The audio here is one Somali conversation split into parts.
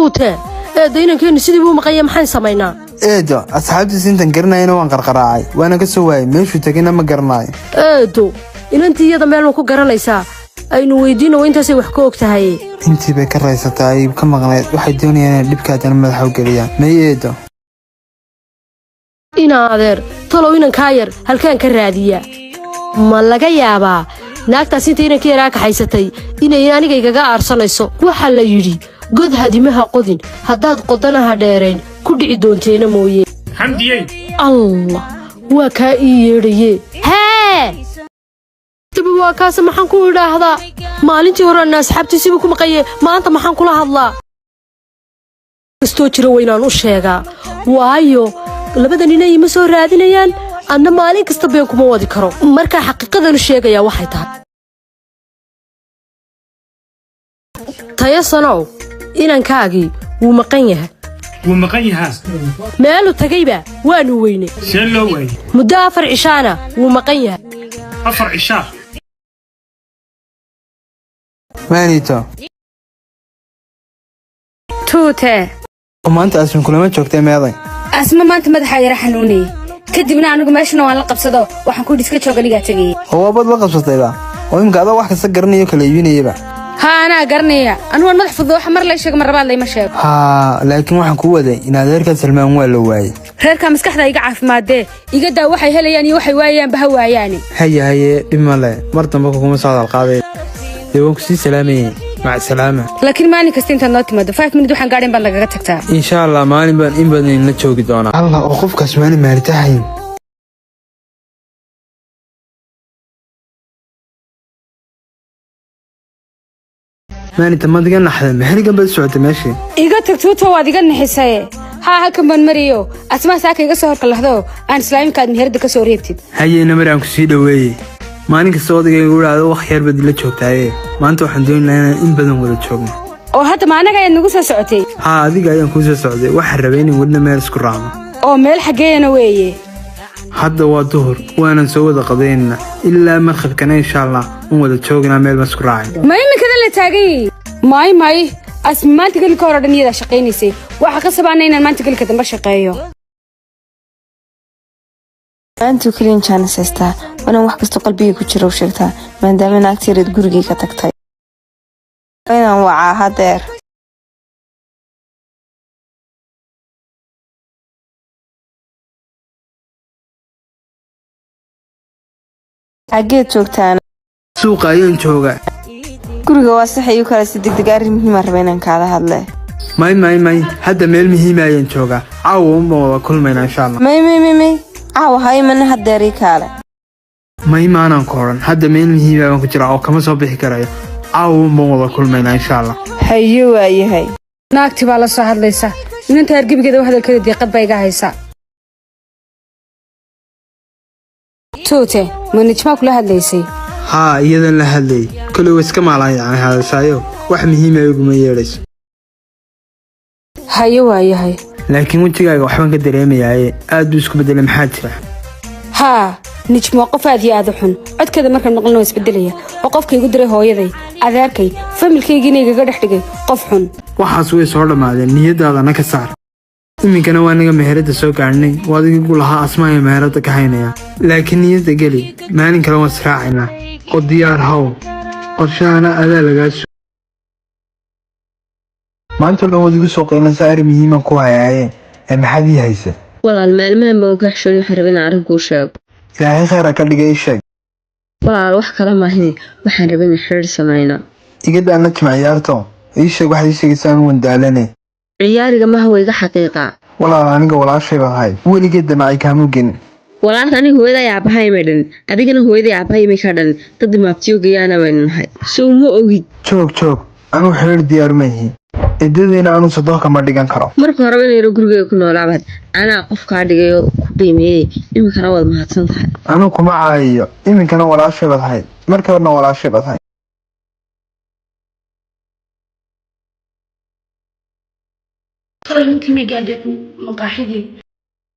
Tuute, eedda, inankeennu sidii buu maqanya, maxaan samaynaa? Eedo, asxaabtiisa intan garanayana waan qarqaraacay, waana ka soo waayay. Meeshuu tegayna ma garanaayo. Eedo, inantii iyada meel ma ku garanaysaa? Aynu weydiino, intaasay wax ka og tahay. Intii bay ka raysatay ay ka maqnayd. Waxay doonayaan inay dhibkaadana madaxa u geliyaan. May, eedo? Ina adeer, talow inankaa yar halkaan ka raadiya? Ma laga yaabaa naagtaas inta inanka yaraa kaxaysatay inay aniga igaga aarsanayso? Waxaa la yidhi, god hadimaha qodin, haddaad qodanaha dheerayn ku dhici doonteena mooye. Xamdiyey. Allah, waa kaa ii yeedhaye. Hee, daba waa kaase. Maxaan ku idhaahdaa? Maalintii horeana asxaabtiisiiba ku maqaye, maanta maxaan kula hadlaa? Kastoo jira waynaan u sheegaa, waayo labada nina ima soo raadinayaan, anna maalin kasta been kuma wadi karo. Markaa xaqiiqadanu sheegayaa waxay tahay, Tayasanow, inankaagii wuu maqan yahay. Wuu maqan yahaa? Meelu tagayba waanu weynay. See loo waayey? Muddo 4 cishaana wuu maqan yahay. 4 cishaa? Maanito. Tuute. Oo maanta Asmin kulama joogtay, meeday? Asma maanta madaxaa yara xanuunayay, kadibna anigu meeshana waan la qabsado. Waxaan ku iska joog, anigaa tegayay. Oo waabad la qabsatayba, oo imika adaa wax kasta garanayo, kala iibinayaba. Haa, anaa garanaya. Anigu waan madax fudud. Waxa mar lay sheego, mar labaad layma sheego. Haa, laakiin waxaan kuu waday in adeerkaa Salmaan waa la waayey. Reerkaa maskaxda iga caafimaadee. Iga daa, waxay helayaan iyo waxay waayaanba ha waayaane. Haye haye, dhib male. Mar dambe kuguma soo hadalqaaday. Dee waan kusii salaamayey, mac salaama. Laakiin maalin kasta intaad noo timaado, 5 minute waxaan gaadhin baad nagaga tagtaa. Insha Allah, maalin baan in badan inla joogi doonaa. Allah, oo qofkaas maalin maalitahayn. Maalinta maad iga naxday, maxiligan baad socotay meeshii? Iga tag, Tuuto, waad iga nixisaye. Haa, halkan baan mariyo. Asmaa saaka iga soo horkalahdo aan islaamika aad meherada ka soo reebtid. Haye, namar aan kusii dhoweeyey. Maalin kasta odayga igu idhaahdo wax yar baad ila joogtaaye, maanta waxaan dooni lahaa inaan in badan wada joogno. Oo hadda ma anaga ayaad nagu soo socotay? Haa, adiga ayaan kuu soo socday. Waxaan rabay inaan welina meel isku raacno. Oo meel xaggeeyana weeye? Hadda waa duhur, waanan soo wada qadaynana ilaa maqribkana, insha Allah un wada joognaa, meel baan isku raacay. Ma iminkadan la taagan yahi? May may, Asmi maanta gelika hore dhan iyadaa shaqaynaysay. Waxa ka sabaana inaan maanta gelika dambe shaqeeyo. Maantuu keliyan jaanis haystaa, waanaan wax kastoo qalbiga ku jira u sheegtaa, maadaama naagta yareed gurigii ka tagtay. Waa inaan wacaa hadeer. Xaggeed joogtaana? Suuqa ayaan joogaa. Guriga waa sax iyu kale. Si degdeg arrin muhiima raba inaan kaala hadle. May may may, hadda meel muhiima ayaan joogaa. Caawa unbaan wada kulmaynaa, insha Allah. May may may may, caawa ha imana, hadeer ii kaale. May, maanaan ku odhan. Hadda meel muhiima baan ku jiraa oo kama soo bixi karayo. Caawa unbaan wada kulmaynaa, insha Allah. Haye, waayahay. Naagti baa la soo hadlaysa inanta hargebigeeda, hadalkeeda diiqad baa iga haysa. Tuute, ma Nijmaa kula hadlaysay? Haa, iyadan la hadlayay. Koley way iska maalaan hadashaayo, wax muhiima iguma yeedhayso. Haye, waayahay. Laakiin wejigaaga waxbaan ka dareemayaaye, aad buu isku beddelay. Maxaa jira? Haa, Nijmo waa qof aad iyo aad u xun. Codkeeda markaan maqlina waa isbedelaya. Oo qofka igu diray hooyaday, adeerkay, familkaygiina igaga dhex dhigay qof xun. Waxaas way soo dhammaadeen, niyadaadana ka saar. Iminkana waa naga meheradda soo gaadhnay. Waa adigu lahaa asmaaya meheradda ka haynaya, laakiin niyadda geli, maalin kale waan israacaynaa oo diyaar haw. Qorshahana adaa lagaa su maanta o dhan waad igu soo qaylansa. Arrin muhiiman ku hayaaye, ee maxaad ii haysa? Walaal, maalmahan baan ka xishoonay. Waxaan rabay inaan arrin kuu sheego. Ilaahay khayr ha ka dhigay, ii sheeg. Walaal, wax kale maahin, waxaan rabay inaan xiriir samayno. Iga daana jimc ciyaarto, ii sheeg waxaad ii sheegaysaa, aan wandaalane. Ciyaariga maha, waa iga xaqiiqa. Walaal, aniga walaashay baad ahayd, weligeed damacay kaamu gelin. Walaalka, aniga hooyaday aabahay may dhalin, adigana hooyaday aabahay may kaa dhalin. Dad imaabtiyo gayaana baynu nahay, sow ma ogid? Joog joog, anuu xiriir diyaar ma ihi. Ciddadiina anuu sodoh kama dhigan karo. Marka horeba inayro gurigeyga ku noolaabaad, anaa qof kaa dhigay oo ku qiimeeyey. Iminkana waad mahadsan tahay. Anuu kuma caayiyo. Iminkana walaashay baad ahayd, marka horena walaashay baad ahayd. Intii may gaadhay maqaaxidii?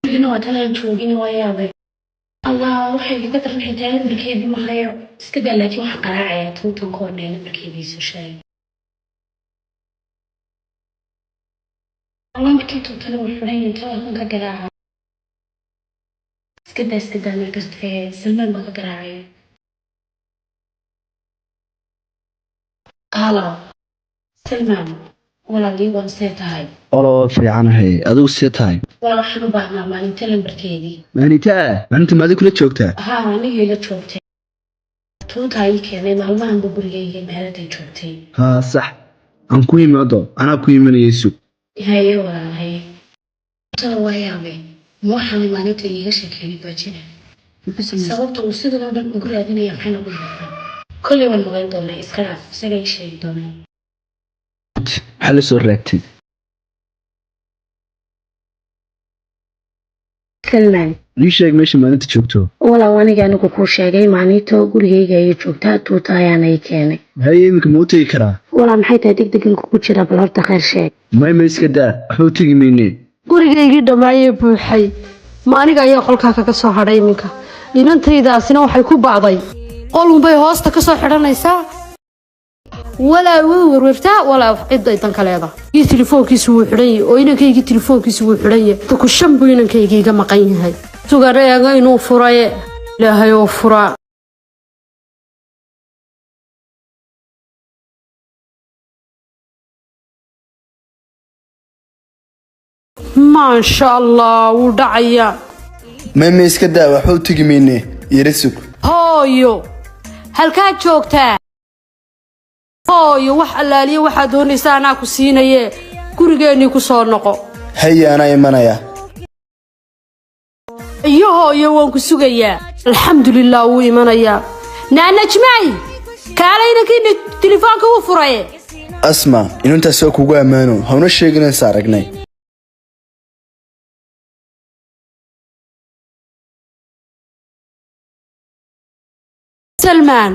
Gurigana waa tanaan joogin, waa yaabay. Allah, waxay iga daran xitaa nambarkeedii ma hayo. Iska daa, laakiin waxaan qaraacayaa tuutan koodhee nambarkeedii soo sheegay. Lambarkii tuutana wuu xiran yahay, telefoon ka garaaca. Iska daa, iska daa, meel kasta ee Salmaan baa ka garaacaya. Halo Salmaan, walaalii, waan see tahay? Oloo fiicanahay, adigu see tahay? Walaal, waxaan u baahnaa maalinta lambarkeedii. Maalinta? Maalinta maadi kula joogtaa? Haa, anigay la joogtay. Tuuta ii keenay maalmahanba gurigayga meeladay joogtay. Haa sax, aan ku imaado, anaa ku imanayay, sug. Haye walaal, haye. Tala waa yaabay, ma waxaan maalinta iiga sheekeynay baa jira? Sababta uu sidan oo dhan ugu raadinaya maxay noqon kartaa? Kolley waan ogaan doonaa, iska dhaaf, isaga ii sheegi doonaa. Maxaa la soo raagtay? Salmaan. Ii sheeg meesha maalinta joogto. Walaal, anigu kuu sheegay, maalinta gurigayga ayay joogtaa, tuuta ayaana ii keenay. Haye, iminka ma u tegi karaa? Walaal, maxay tahay degdegan kugu jira? Bal horta khayr sheeg. May, ma iska daa, waxba u tegi mayne. Gurigaygii dhammaayee buuxay, ma aniga ayaa qolkaa kaga soo hadhay? Iminka inantaydaasina waxay ku bacday qolunbay hoosta ka soo xidhanaysaa, walaa way werwertaa, walaa wax cid ay dan ka leedahay. Kii telefoonkiisu wuu xidhan yahay oo inankaygii telefoonkiisu wuu xidhan yahay. Ku shan buu inankaygii iga maqan yahay. Sugan eega inuu furaye, Ilaahay oo furaa. Maasha Allah, wuu dhacayaa. May, ma iska daa, waxba u tegi mayne, yara sug. Hooyo, halkaad joogtaa? Hooyo, wax allaaliya waxaad doonaysa anaa ku siinaye, gurigeennii ku soo noqo. Haye, anaa imanaya. Iyo hooyo, waan ku sugayaa. Alxamdulilah, wuu imanayaa. Naanajmay, kaale, inankiina telefoonka wuu furaye. Asma, inantaas waa kugu ammaano, hawna sheegin inaan is aragnay. Salmaan,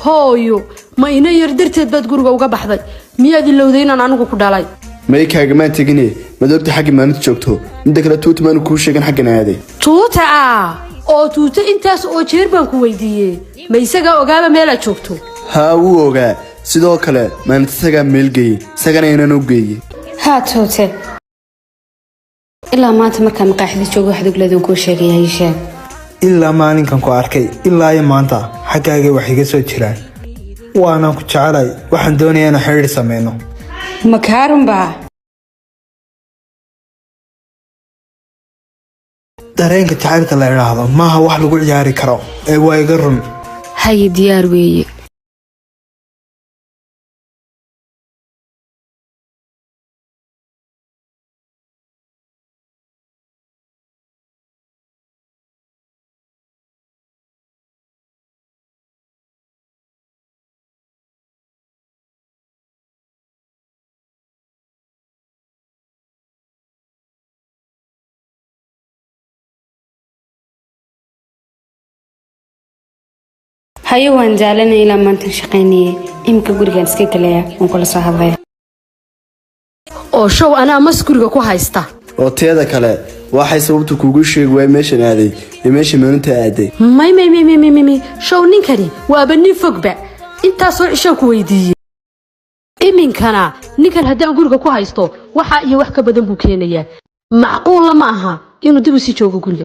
hooyo, ma ina yar darteed baad guriga uga baxday? Miyaad ilowday inaan anigu ku dhalay? May, kaagamaan tegine, maad ogta xagga maalinta joogto? Midda kale, tuuta maanu kuu sheegan xaggan aaday. Tuuta ah? Oo tuuto intaas oo jeer baan ku weydiiyey, ma isagaa ogaaba meelaad joogto? Haa, wuu ogaa. Sidoo kale maalinta isagaa meel geeyey, isagana inaan u geeyey. Haa tuute, ilaa maanta markaan maqaaxida joogo waxaad ogleedan kuu sheegayaa, ii sheeg. Ilaa maalinkan ku arkay ilaa iyo maanta xaggaagay wax iga soo jiraan, waanaan ku jecelay. Waxaan doonayaa inaan xidhiidh sameyno. Makaarunbaa? Dareenka jacaylka la idhaahdo maaha wax lagu ciyaari karo, ee waa iga run. Haye, diyaar weeye. Haye, waan jaalanay, ilaa maantan shaqaynayay, iminka gurigaan iska gelaya, waan kula soo hadlaya. Oo show anaa mas guriga ku haysta. Oo teeda kale, waxay sababta kuugu sheegi waay meeshan aaday iyo meesha maalinta aaday? May, may, may, may, may, may, show ninkani waaba nin fogba. Intaasoo cishaan ku weydiiyey, iminkana ninkan haddaan guriga ku haysto waxa iyo wax ka badan buu keenayaa. Macquulla ma aha inuu dib u sii joogo guriga.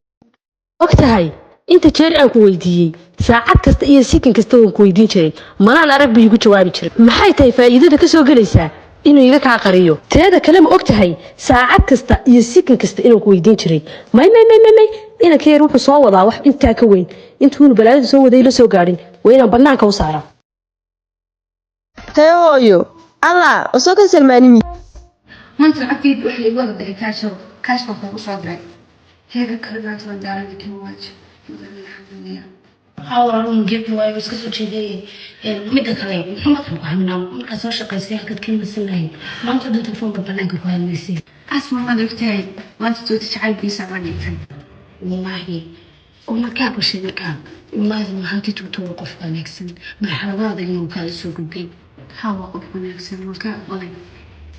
Og tahay inta jeer aan ku weydiiyey, saacad kasta iyo sikin kasta waan ku weydiin jiray, manaan arag buu igu jawaabi jiray. Maxay tahay faa'iidada ka soo gelaysaa inuu iga kaa qariyo? Teeda kale, ma og tahay saacad kasta iyo sikin kasta inaan ku weydiin jiray? May, may, may, may, may, inanka yar wuxuu soo wadaa wax intaa ka weyn. Intuunu balaayada soo waday la soo gaadhin, waa inaan bannaanka u saaraa. Hee hooyo, allah usoo ka Salmaanimi. Maanta lacagteed waxa igu wada diray kaashow, kaash baan kuugu soo diray. Heega kale maanta waan daalana, kan waaj. Haa walaal, gebi waayo, iska soo jeedayay. Midda kale, muxuu madaxa ku xanuunaa markaad soo shaqaysay? Halkaad ka nasan lahayd maanta dhan telefoonka banaanka ku hadlaysay. Asma, maad ogtahay maanta tuuta jacaylkiisa baa dhintay? Wallaahi, oo markaa gashay markaa, wallaahi mahanti tuuta waa qof wanaagsan, marxaladaha adagna uu kaala soo gudbay. Haa, waa qof wanaagsan, waan ka aqbalay.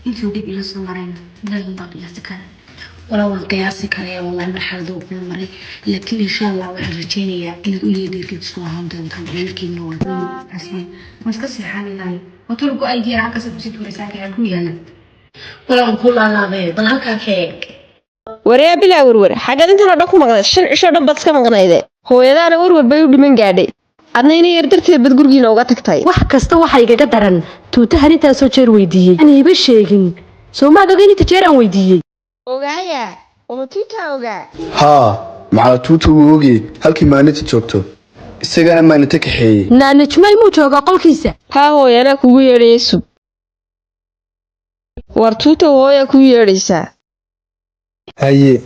Intuu dhib ila soo marayna Ilaahay baa qiyaasi kara. Walaa waan qiyaasi karaya wallahi marxalada uu kula maray, laakiin insha Allah waxaan rajaynayaa inaad u yeedheerkeed isku ahaan doontaan, xiriirkiina waa Asma, waan iska seexanaynaay. Watol go-aygii halkaas ku sii tuuraysaa, ku yaala. Walaan ku laalaabay, bal halkaa ka eeg. Waryaa bilaa werwer, xaggaad intan oo dhan ku maqnayd? 5 cisho dhan baad iska maqnayde. Hooyadaana werwer bay u dhiman gaadhay, adna ina yar darteed bad gurigiina uga tagtay. Wax kasta waxa igaga daran tuutahan intaasoo jeer weydiiyey aan iiba sheegin. Soo maad ogeyn inta jeer aan weydiiyey? Ogaaya oma tuutaa ogaa. Haa, macala tuuta wuu ogiyey halkii maalinta joogto, isagana maalinta kaxeeyey. Naanajmay muu joogaa qolkiisa? Haa hooy, anaa kugu yeedhaya, sug. War tuuta, hooya kuu yeedhaysaa. Haye,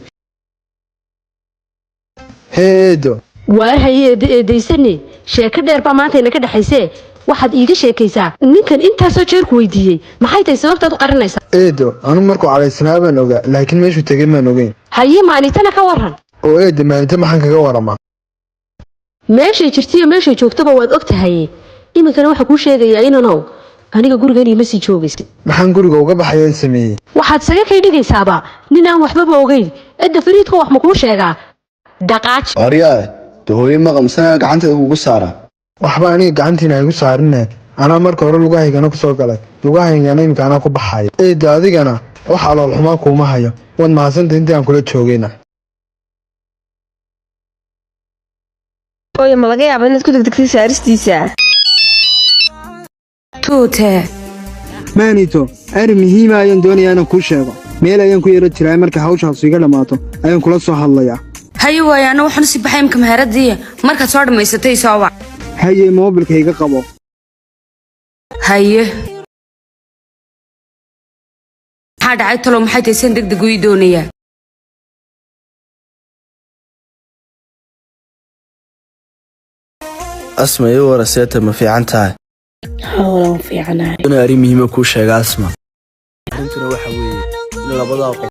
hee eedo. Waar haye eedda, eedaysane, sheeko dheer baa maanta inaga dhexaysee. Waxaad iiga sheekaysaa ninkan intaasoo jeerku weydiiyey, maxay tahay sababtaad u qarinaysaa? Eedo, anu markuu cadhaysnaa baan ogaa, laakiin meeshuu tegay maan ogeyn. Haye, maanitana ka waran? Oo eedda, maalinta maxaan kaga waramaa? Meeshay jirtiyo meeshay joogtaba waad og tahay. Iminkana waxaa kuu sheegayaa inanow aniga gurigan iima sii joogaysid. Maxaan guriga uga baxayaan sameeyey? Waxaad saga kay dhigaysaaba nin aan waxbaba ogeyn. Edda, fariidka wax ma kuu sheegaa? Dhaqaaji. Aryaa de, hooyo maqamsanaa gacanteeda kugu saara. Waxba aniga gacantiina igu saarine. Anaa marka hore lugahaygana kusoo galay, lugahaygana iminka anaa ku baxaya. Eedda, adigana wax alool xumaa kuuma hayo. Waad mahadsanta intii aan kula joogayna. Hooya, ma laga yaaba inaad ku degdegtay saaristiisa? Tuute. Maanito, arrin muhiima ayaan doonayaa inaan kuu sheego. Meel ayaan ku yaro jiraa, marka hawshaas iga dhammaato ayaan kula soo hadlayaa. Haye waaye, anna waxaan usii baxay imka meheradii. Markaad soo dhammaysatay soo wac. Haye, moobilka iga qabo. Haye, maxaa dhacay talo? Maxay tahay san degdeg ii doonayaa? Asma, ii waraseeta, ma fiican tahay? Haa, walaan fiicanahay. Inaan arrin muhiima kuu sheega, Asma. Arrintuna waxa weeye in labadaa qof